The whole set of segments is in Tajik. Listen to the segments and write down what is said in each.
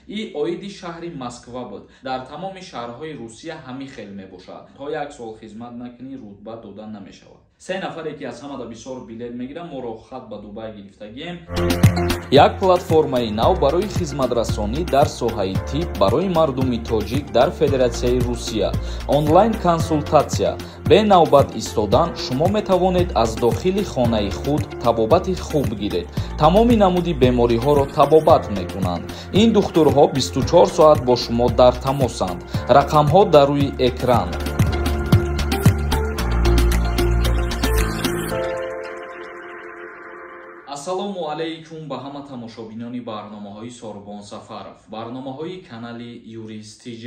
И оиди шаҳри Москва буд. Дар тамоми шаҳрҳои Русия ҳамин хел мебошад. То як сол хизмат накунӣ, рутба дода намешавад. Се нафаре ки аз ҳамада бисёр билет мегиранд, мо роҳхат ба Дубай гирифтагием. Як платформаи нав барои хизматрасонӣ дар соҳаи тиб барои мардуми тоҷик дар Федератсияи Русия. Онлайн консултатсия. Бе навбат истодан шумо метавонед аз дохили хонаи худ табобати хуб гиред. Тамоми намуди бемориҳоро табобат мекунанд. Ин духтурҳо 24 соат бо шумо дар тамосанд. Рақамҳо дар рӯи экран. Ассалому алайкум ба ҳама тамошобинони барномаҳои Сорбон Сафаров, барномаҳои канали Юрист ТЖ.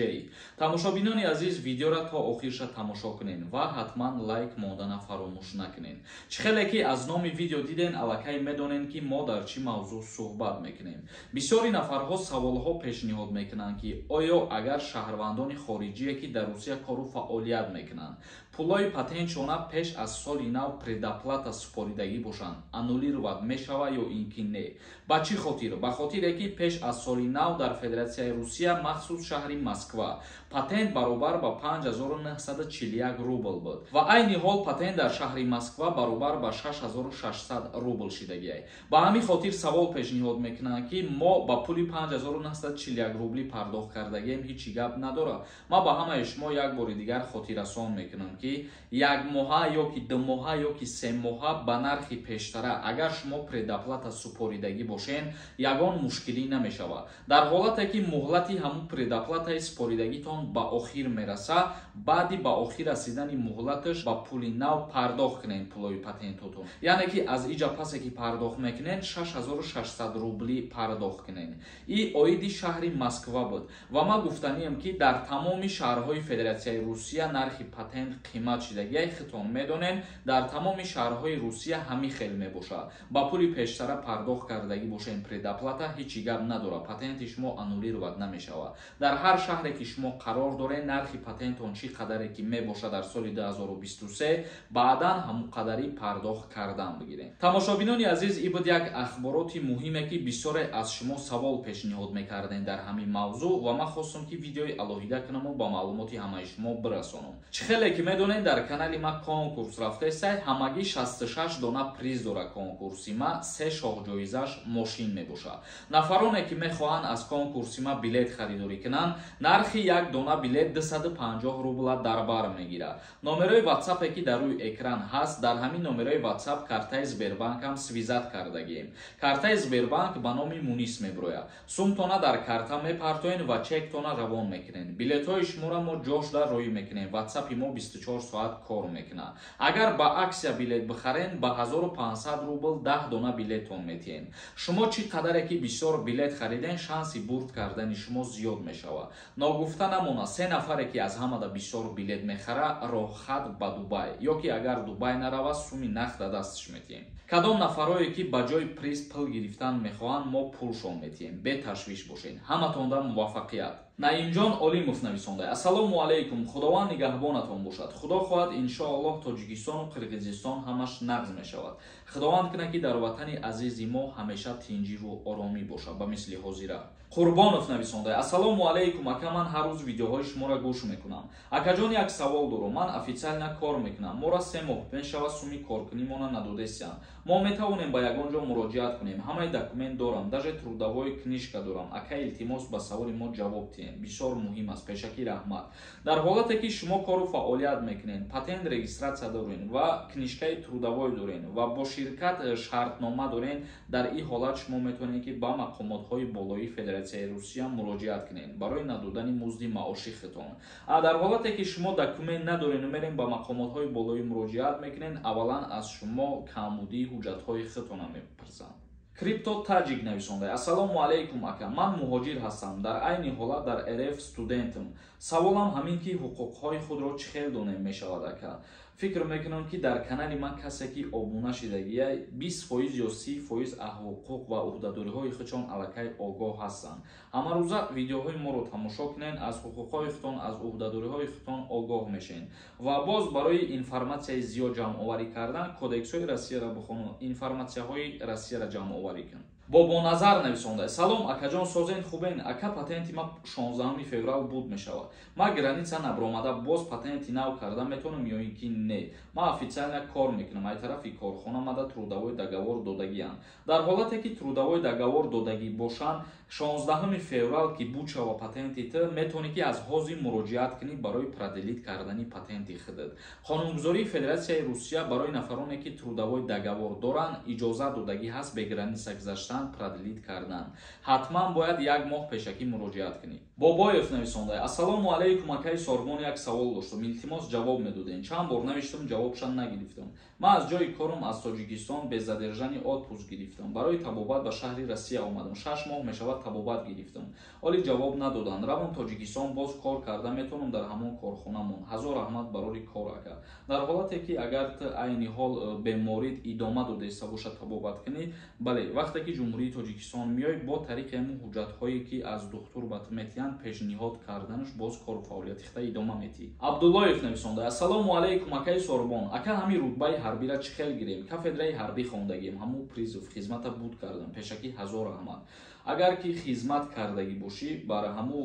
Тамошобинони азиз, видеоро то охирша тамошо кунед ва ҳатман лайк мондана фаромӯш накунед. Чӣ хеле ки аз номи видео диден, аллакай медонед, ки мо дар чӣ мавзӯъ суҳбат мекунем. Бисёри нафарҳо саволҳо пешниҳод мекунанд, ки оё агар шаҳрвандони хориҷие, ки дар Русия кору фаъолият мекунанд, пулои патентшона пеш аз соли нав предоплата супоридагӣ бошанд, аннулировать мешавад ё ин ки не? Ба чӣ хотир? Ба хотире ки пеш аз соли нав дар Федератсияи Русия, махсус шаҳри Москва, патент баробар ба 5941 рубл буд ва айни ҳол патент дар шаҳри Москва баробар ба 6600 рубл шидагиай. Ба ҳамин хотир савол пешниҳод мекунанд, ки мо ба пули 5941 рубли пардохт кардагием, ҳеҷ гап надорад. Ман ба ҳамаи шумо як бори дигар хотиррасон мекунам, ки як моҳа ё ки ду моҳа ё ки се моҳа ба нархи пештара агар шумо предоплата супоридагӣ бошен, ягон мушкилӣ намешавад. Дар ҳолате ки муҳлати ҳамун предоплатаи супоридагитон ба охир мераса, баъди ба охир расидани муҳлаташ ба пули нав пардохт кунед пулои патентотон. Яъне ки аз иҷа пасе ки пардохт мекунед, 6600 рубли пардохт кунед. И оиди шаҳри Москва буд ва ман гуфтаниям, ки дар тамоми шаҳрҳои Федератсияи Русия нархи патент қимат шидагиай, хитон медонед, дар тамоми шаҳрҳои Русия ҳамин хел мебошад. Ба пули пештара пардохт кардагӣ бошед предоплата, ҳеҷ гап надорад, патенти шумо аннулировать намешавад. Дар ҳар шаҳре ки шумо қарор доред, нархи патентон чӣ қадаре ки мебошад дар соли 2023, баъдан ҳамон қадари пардохт кардан бигиред. Тамошобинони азиз, ин буд як ахбороти муҳиме, ки бисёре аз шумо савол пешниҳод мекардем дар ҳамин мавзӯъ ва ман хостам, ки видеои алоҳида кунаму ба маълумоти ҳамаи шумо бирасонам. Чӣ хеле ки медонед, дар канали ма конкурс рафтаеста, ҳамагӣ 66 дона приз дора конкурси ма, се шоҳҷоизаш мошин мебошад. Нафароне ки мехоҳанд аз конкурси ма билет харидорӣ кунанд, нархи як дона билет 250 рубла дар бар мегирад. Номерои ватсапе ки дар рӯи экран ҳаст, дар ҳамин номерои ватсап картаи Сбербанкам связать кардагием. Картаи Сбербанк ба номи Мунис меброяд. Сумтона дар карта мепартоен ва чектона равон мекунед. Билетҳои шуморо мо ҷошда роӣ мекунем. Ватсапи мо 24 соат кор мекунад. Агар ба аксия билет бихарен, ба 1500 рубл 10 дона билеттон метиҳем. Шумо чӣ қадаре ки бисёр билет хариден, шанси бурд кардани шумо зиёд мешавад. Ногуфта намона, се нафаре ки аз ҳамада бисёр билет мехара, роҳхат ба Дубай ё ки агар Дубай нарава, суми нақд да дасташ метиҳем. Кадом нафарое ки ба ҷои приз пул гирифтан мехоҳанд, мо пулшон метиҳем. Беташвиш бошед. Ҳаматонда муваффақият. Наимҷон Олимов нависонда: Ассалому алайкум, Худованд нигаҳбонатон бошад. Худо хоҳад, иншоаллоҳ, Тоҷикистону Қирғизистон ҳамаш нағз мешавад. Худованд кунад, ки дар ватани азизи мо ҳамеша тинҷиву оромӣ бошад, ба мисли ҳозира. Қурбонов нависонда: Ассалому алайкум, ака, ман ҳар рӯз видеоҳои шуморо гӯш мекунам. Акаҷон, як савол дорам. Ман официально кор мекунам. Мора 3 моҳ мешавад, суми коркунимона надодесиям. Мо метавонем ба ягон ҷо муроҷиат кунем? Ҳамаи документ дорам, даже трудовой книжка дорам. Ака, илтимос, ба саволи мо ҷавоб диҳем. Бисёр муҳим аст. Пешакӣ раҳмат. Дар ҳолате ки шумо кору фаъолият мекунед, патент регистрация доред ва книжкаи трудовой доред ва бо ширкат шартнома доред, дар ин ҳолат шумо метавонед, ки ба мақомотҳои болоии Федератсияи Русия муроҷиат кунед барои надодани музди маоши худтон. А дар ҳолате ки шумо документ надоред, мерем ба мақомотҳои болоӣ муроҷиат мекунед, аввалан аз шумо камбудии ҳуҷҷатҳои худтонро мепурсанд. Крипто Таҷик нависонда: Ассалому алайкум, ака, ман муҳоҷир ҳастам, дар айни ҳолат дар РФ студентам. Саволам ҳамин, ки ҳуқуқҳои худро чӣ хел донем мешавад, ака? Фикр мекунам, ки дар канали ман касе ки обуна шидагия, 20% ё 30% аз ҳуқуқ ва ӯҳдадориҳои худшон аллакай огоҳ ҳастанд. Ҳамарӯза видеоҳои моро тамошо кунед, аз ҳуқуқҳои худтон, аз ӯҳдадориҳои худтон огоҳ мешавед. Ва боз барои информатсияи зиёд ҷамъоварӣ кардан кодексҳои Россияро бихону, информатсияҳои Россияро ҷамъоварӣ кун. Бобоназар нависонда: салом акаҷон, созен, хубен? Ака, патенти ма 16 феврал буд мешавад. Ма граница набромада боз патенти нав карда метавонам ё ин ки не? Ма официально кор мекунам, ай тарафи корхона мада трудовой договор додагиам. Дар ҳолате ки трудовой договор додагӣ бошанд, 16 феврал ки буд шава патенти ту, метавонӣ ки аз ҳозир муроҷиат кунӣ барои продлить кардани патенти худат. Қонунгузории Федератсияи Русия барои нафароне ки трудовой договор доранд, иҷозат додагӣ ҳаст бе граница гузаштан, продлить кардан. Ҳатман бояд як моҳ пешакӣ муроҷиат кунӣ. Бобоев нависонда: ассалому алайкум, акаи Сорбон, як савол доштум, илтимос, ҷавоб медодем. Чанд бор навиштам, ҷавобша нагирифтам. Ман аз ҷои корам аз Тоҷикистон без задержания отпуск гирифтам, барои табобат ба шаҳри Россия омадам. 6 моҳ мешавад табобат гирифтам, ҳоли ҷавоб надоданд. Равам Тоҷикистон, боз кор карда метавонам дар ҳамон корхонамон? Ҳазор раҳмат барори кор, ака. Дар ҳолате ки агар ту айни ҳол беморит идома додаиста бошад, табобат кунӣ, бале, вақте ки Ҷумҳурии Тоҷикистон меой, бо тариқи ҳамун ҳуҷҷатҳое ки аз духтур ба ту метиҳанд, пешниҳод карданаш, боз кору фаъолияти худа идома метиҳӣ. Абдуллоев нависонда: ассалому алайкум, акаи Сорбон. Ака, ҳамин рутбаи ҳарбира чӣ хел гирем? Кафедраи ҳарбӣ хондагием, ҳамун призыв хизмата буд кардам. Пешакӣ ҳазор раҳмат. Агар ки хизмат кардагӣ бошӣ, бар ҳамун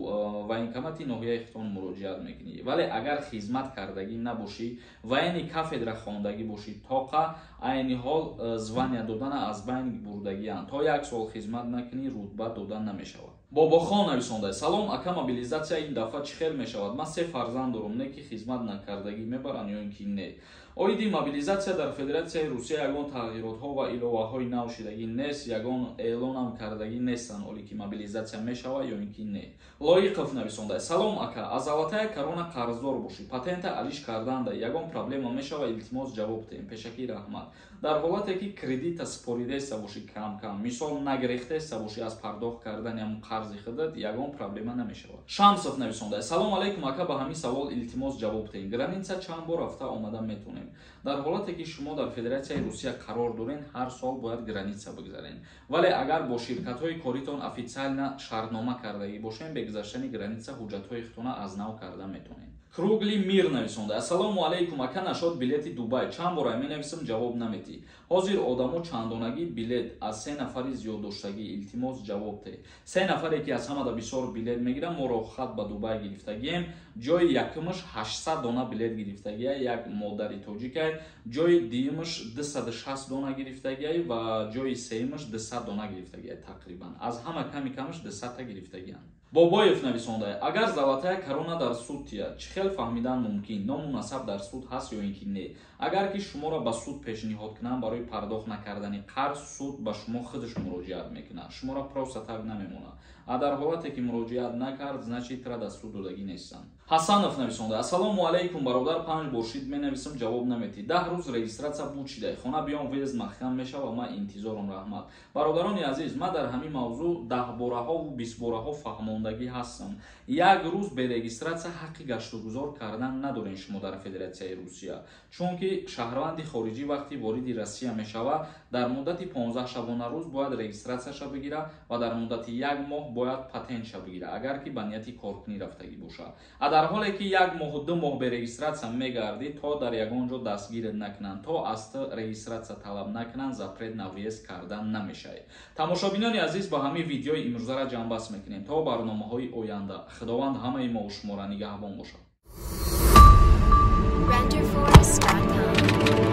военкомати ноҳияи хитон муроҷиат мекунӣ, вале агар хизмат кардагӣ набошӣ, военный кафедра хондагӣ бошӣ, тоқа айни ҳол звания додана аз байн бурдагианд. То як сол хизмат накунӣ, рутба дода намешавад. Бобохон нависонда: салом, ака, мобилизатсия ин дафъа чӣ хел мешавад? Ман се фарзанд дорум, не ки хизмат накардагӣ мебаранд ё ин ки не? Оиди мобилизатсия дар Федератсияи Русия ягон тағйиротҳо ва иловаҳои нав шидагӣ нест, ягон эълонам кардагӣ нестанд оле ки мобилизатсия мешавад ё ин ки не. Лоиқов нависонда: салом, ака, аз Золотая Корона қарздор бошӣ, патента алиш карданда ягон проблема мешава? Илтимос, ҷавоб диҳем. Пешакӣ раҳмат. Дар ҳолате ки кредита супоридаеста бошӣ, кам кам, мисол, нагирехтаеста бошӣ аз пардохт кардани ҳамун қарзи худат, ягон проблема намешавад. Шамсов нависонда: салом алайкум, ака, ба ҳамин савол илтимос ҷавоб диҳем. Граница чанд бор рафта омада метавонем? Дар ҳолате ки шумо дар Федератсияи Русия қарор дорен, ҳар сол бояд граница бигзарен, вале агар бо ширкатҳои коритон официально шартнома кардагӣ бошем, бе гузаштани граница ҳуҷҷатҳои худтона аз нав карда метавонед. Кругли Мир нависонда: ассалому алайкум, ака, нашод билети Дубай чанд бора менависам, ҷавоб наметӣ. Ҳозир одамо чандонагӣ билет аз се нафари зиёддоштагӣ? Илтимос, ҷавоб те. Се нафаре ки аз ҳамада бисёр билет мегирам, мо рохат ба Дубай гирифтагием. Ҷои якумаш 800 дона билет гирифтагия, як модари тоҷикай, ҷои дуюмаш 260 дона гирифтагиай ва ҷои сеюмаш 200 дона гирифтагиай. Тақрибан аз ҳама ками камаш 200-та гирифтагианд. Бобоев нависонда: агар Золотая Корона дар суд тияд, чӣ хел фаҳмидан мумкин, ному насаб дар суд ҳаст ё ин ки не? Агар ки шуморо ба суд пешниҳод кунанд барои пардохт накардани қарз, суд ба шумо худаш муроҷиат мекунад, шуморо просто так намемонад. А дар ҳолате ки муроҷиат накард, значит, тра дар суд додагӣ нестанд. Ҳасанов нависонда: ассалому алайкум, бародар, панҷ бор шид менависам, ҷавоб наметӣ. 10 рӯз регистрация буд шидай, хона биём, въезд маҳкам мешава, ман интизорам, раҳмат. Бародарони азиз, ман дар ҳамин мавзӯъ даҳбораҳову бистбораҳо фаҳмондагӣ ҳастам. Як рӯз бе регистрация ҳаққи гаштугузор кардан надорем шумо дар Федератсияи Русия, чунки шаҳрванди хориҷӣ вақти вориди Россия мешавад, дар муддати 15 шабонарӯз бояд регистрацияша бигирад ва дар муддати як моҳ бояд патентша бигирад, агар ки ба нияти коркунӣ рафтагӣ бошад. А дар ҳоле ки як моҳу 2 моҳ бе регистрация мегардӣ, то дар ягон ҷо дастгират накунанд, то аз ту регистрация талаб накунанд, запрет на въезд кардан намешавад. Тамошобинони азиз, ба ҳамин видеои имрӯзара ҷамъбаст мекунем. То барномаҳои оянда Худованд ҳамаи мо шуморо нигаҳбон бошад. Renderforest.com.